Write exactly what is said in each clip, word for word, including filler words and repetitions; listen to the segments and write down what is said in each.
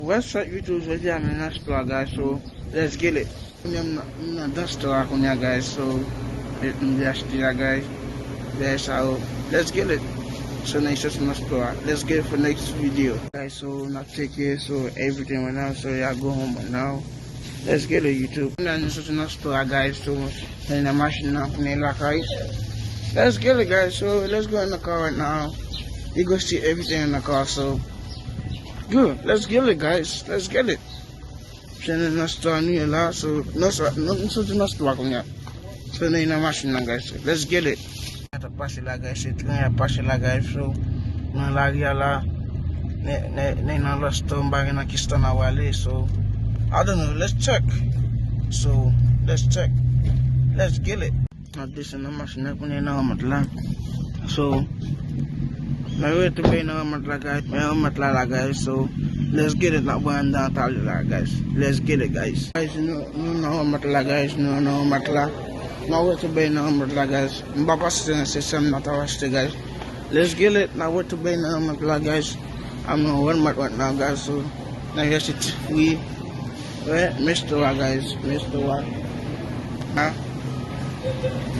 What's up YouTube, jodi a m nan store a, guys, so let's get it. Kounye a m nan, m nan dan store a kounye a, guys, so m vle achte la, guys. Guys, so let's get it. So n a soti nan store a. Let's get it for next video. Guys, so n ap tcheke, so everything right now, so y'all go home right now. Let's get it, YouTube. Kounye a nou soti nan store a, guys, so n nan machin nan pou n lakay. Let's get it, guys, so let's go in the car right now. You go see everything in the car, so good. Let's get it, guys. Let's get it. Se nan, nan store nou ye la, so, nan store, nou, nou soti nan store kounye a. So, nou nan machin nan, guys. Let's get it. Sa t ap pase la, guys, se tren y ap pase la, guys, so, nan lari a la, nèg, nèg, nèg nan lòt store, m pa gen nan ki store n a prale, so, I don't know, let's check. So, let's check. Let's get it. N ap desann nan machin nan pou n al nan remont la. So, n a retounen nan remont la, guys. Men remont la la, guys. So, let's get it. N ap pran anndan talè la, guys. Let's get it, guys. Guys, nou, nou nan remont la, guys. Nou nan remont la. N a retounen nan remont la, guys. M pa panse se, se sa m nan ta achte, guys. Let's get it. N a retounen nan remont la, guys. I'm nan remont right now, guys. So, n a achte ti fwi. Wè, men store a, guys, men store a. Ha?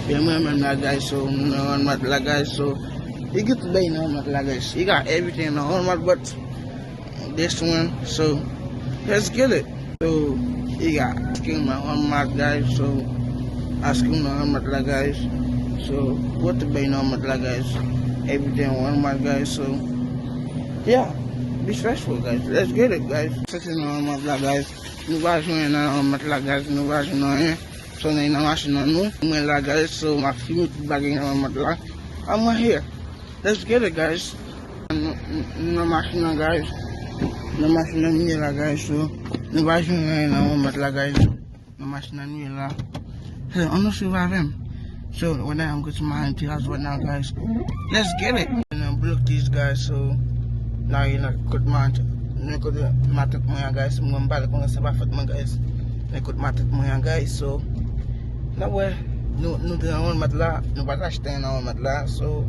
Byen mwen menm la, guys, so, m nan Walmart la, guys, so, li gen tout bagay nan Walmart la, guys. Li got everything nan Walmart, but this one, so, let's get it. So, li got ice cream nan Walmart, guys, so, ice cream nan Walmart la, guys. So, got tout bagay nan Walmart la, guys. Everything Walmart, guys, so, yeah, be stressful, guys. Let's get it, guys. Soti nan Walmart la, guys. Nou pa jwenn nan remont la, guys. Nou pa jwenn anyen. So, n nan machin nan nou. Mwen la, guys. So, m ap fini tout bagay nan remont la. I'm right here. Let's get it, guys. Nou, nou, nou nan machin nan, guys. Nan machin nan nou ye la, guys. So, nou pa jwenn anyen nan remont la, guys. Nan machin nan nou ye la. Hey, ann nou swiv avè m. So, right now, I'm going to my auntie house right now, guys. Let's get it. Nan blokis, guys, so, n a ye nan kot matant, nan kote matant mwen an, guys. Mwen, m pale konsa, se pa fòt mwen, guys. Nan kot matant mwen an, guys, so, n ap wè, nou, nou te nan Walmart la, nou pa t achte anyen nan Walmart la, so,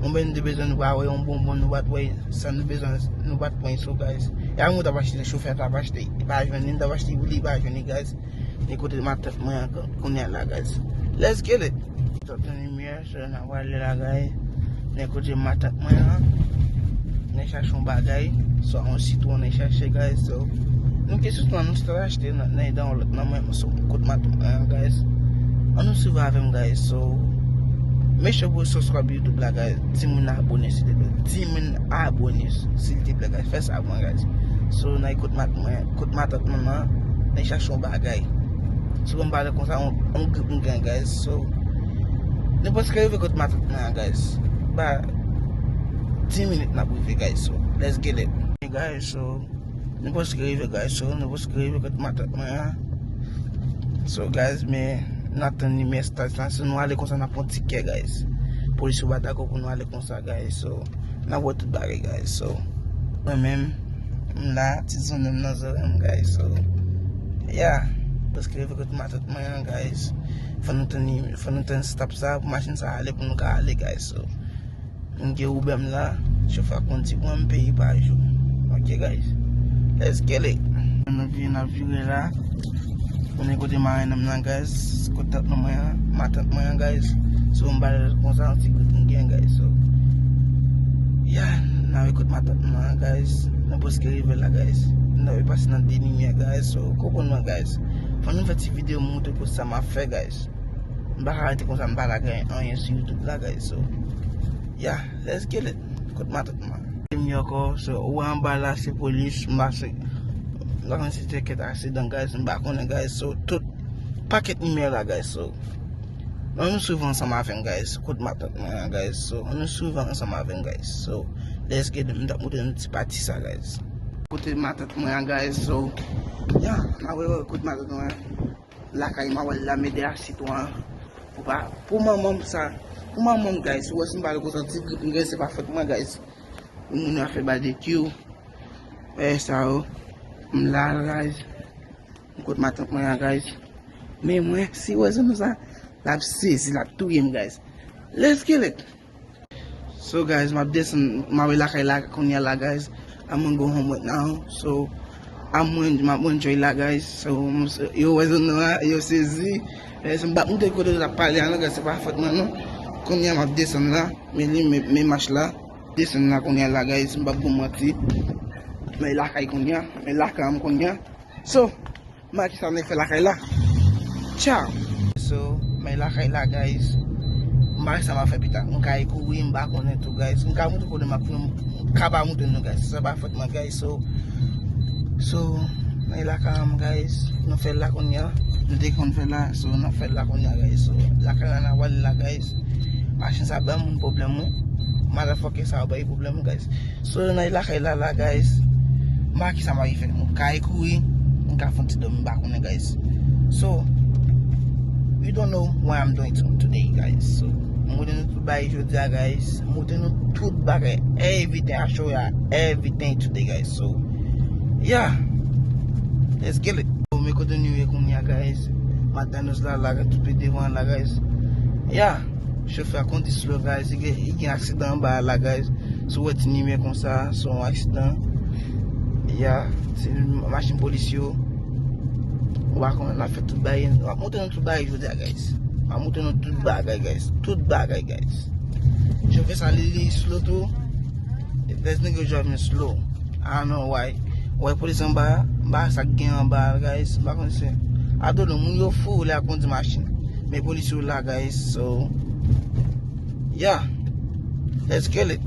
mwen, nou te bezwen, nou pa wè yon bonbon, nou pa t wè sa nou bezwen, nou pa t pran, so, guys. E a mwen t ap achte, chofè t ap achte, li pa jwenn li, m t ap achte pou li, li pa jwenn li, guys. Nan kote matant mwen an kounye a la, guys. Let's get it. Sòti nan limyè, so n a prale la, guys. Nan kote matant mwen an. N a chache yon bagay. So, yon sitwon n a chache, guys. So, nou gen sitwon nou sot achte nan, nan, nan yon lòt nan mwen, so, kot matant mwen an, guys. Ann nou swiv avè m, guys. So, make sure pou subscribe YouTube la, guys. Di moun abone, silteplè. Di moun abone, silteplè, guys. Fè sa pou mwen, guys. So, nan kote matant mwen, kote matant mwen an, nan chache yon bagay. So, ban m pale konsa, on, on grip m gen, guys. So, nou prèske rive kote matant mwen an, guys. Ba, dis minit n ap rive, guys. So, let's get it. Hey, guys, so, nou prèske rive, guys. So, nou prèske rive kote matant mwen an. So, guys, men, n ap tann limyè stasyon. So, nou ale konsa, n ap pran tikè, guys. Polis yo pa dakò pou nou ale konsa, guys. So, n ap wè tout bagay, guys. So, mwen menm, m la, ti zòrèy m nan zòrèy m, guys. So, yeah. Prèske rive kote matant mwen an, guys. Fò nou tann, fò nou tann stop sa, pou machin sa ale, pou nou ka ale, guys. So, m gen Uber m la, chofè a kondi pou mwen, m peye pa jou. Ok, guys. Let's get it. Nou vin, n ap vire la. Konnen kote marenn nan, guys, kote tant mwen an, matant mwen an, guys. So, m pale konsa, yon ti gwoup m gen, guys. So, yeah, n a rive kote matant mwen an, guys. Nou prèske rive la, guys. Nou rive pase nan de limyè, guys. So, konprann mwen, guys. Fò nou fè ti videyo, m montre pou sa m ap fè, guys. M pa ka rete konsa, m pa lage anyen sou YouTube la, guys. So, yeah, let's get it. Kote matant mwen an. Limyè ankò, so, ou wè anba la, se polis, m pa se, m pa konnen si se kèk aksidan, guys, m pa konnen, guys, so, tout pakèt limyè la, guys, so, ann nou swiv ansanm avè m, guys, kote matant mwen an, guys, so, ann nou swiv ansanm avè m, guys, so, let's get it, m t ap montre nou ti pati sa, guys. Kote matant mwen an, guys, so, yeah, n a wè kote matant mwen an. Lakay m a wè l la, men dèyè sitwon an. Pou pa, pou manman m sa, pou manman m, guys, ou wè si m pale konsa, ti grip m gen, se pa fòt mwen, guys. Moun yo ap fè babekyou. Wè sa yo. M la, guys. M kot matant mwen an, guys. Men mwen, si wè zòrèy sa, l ap sezi, l ap touye m, guys. Let's get it. So, guys, m ap desann, m ap lakay la kounye a la, guys. I'm gonna go home right now. So, A mwen, m ap enjoy la, guys. So, yo wè zòn nan, yo sezi. Eh, so, m pa moute kote yo t ap pale a, non, guys, se pa fòt mwen, non. Kounye a, m ap desann la. Men li, men, men mach la. Desann la kounye a la, guys. M p ap ba w manti. Men lakay kounye a. Men lakay m kounye a. So, m a ki sa nèg fè lakay la. Ciao. So, men lakay la, guys. M pa sa m a fè pita. M ka kouri, m pa konnen tou, guys. M ka moute kote m ap, m ka pa moute nou, guys. Sa pa fòt mwen, guys. So, so, men lakay la, guys. Nou fè la kounye a. Nou te konn fè la. So, nou fè la kounye a, guys. So, lakay la, n a wale la, guys. Machin sa ban moun pwoblèm, wi. Motherfucker sa bay pwoblèm, guys. So, nan lakay la, la, guys. M pa ki sa m a fè. M ka kouri, m ka fè yon ti dòmi, m pa konnen, guys. So, you don't know what I'm doing to today, guys. So, m montre nou tout bagay jodi a, guys. M montre nou tout bagay, everything. I show you everything today, guys. So, yeah. Let's get it. Bon, men kote nou ye kounye a, guys. Matanos la, la, tout pi devan la, guys. Yeah. Chofè a kondi slow, guys. Li gen, li gen aksidan anba la, guys. Si w wè ti limyè konsa, se yon aksidan. Ya, se machin polis yo. Ou pa konnen, n ap fè tout bagay. M ap montre nou tout bagay jodi a, guys. M ap montre nou tout bagay, guys. Tout bagay, guys. Chofè sa, li, li slow tou. This nigga driving slow. I don't know why. Wè polis anba, m pa sa k gen anba, guys. M pa konn se. I don't know, moun yo fou lè y ap kondi machin. Men polis yo la, guys. So, yeah. Let's get it.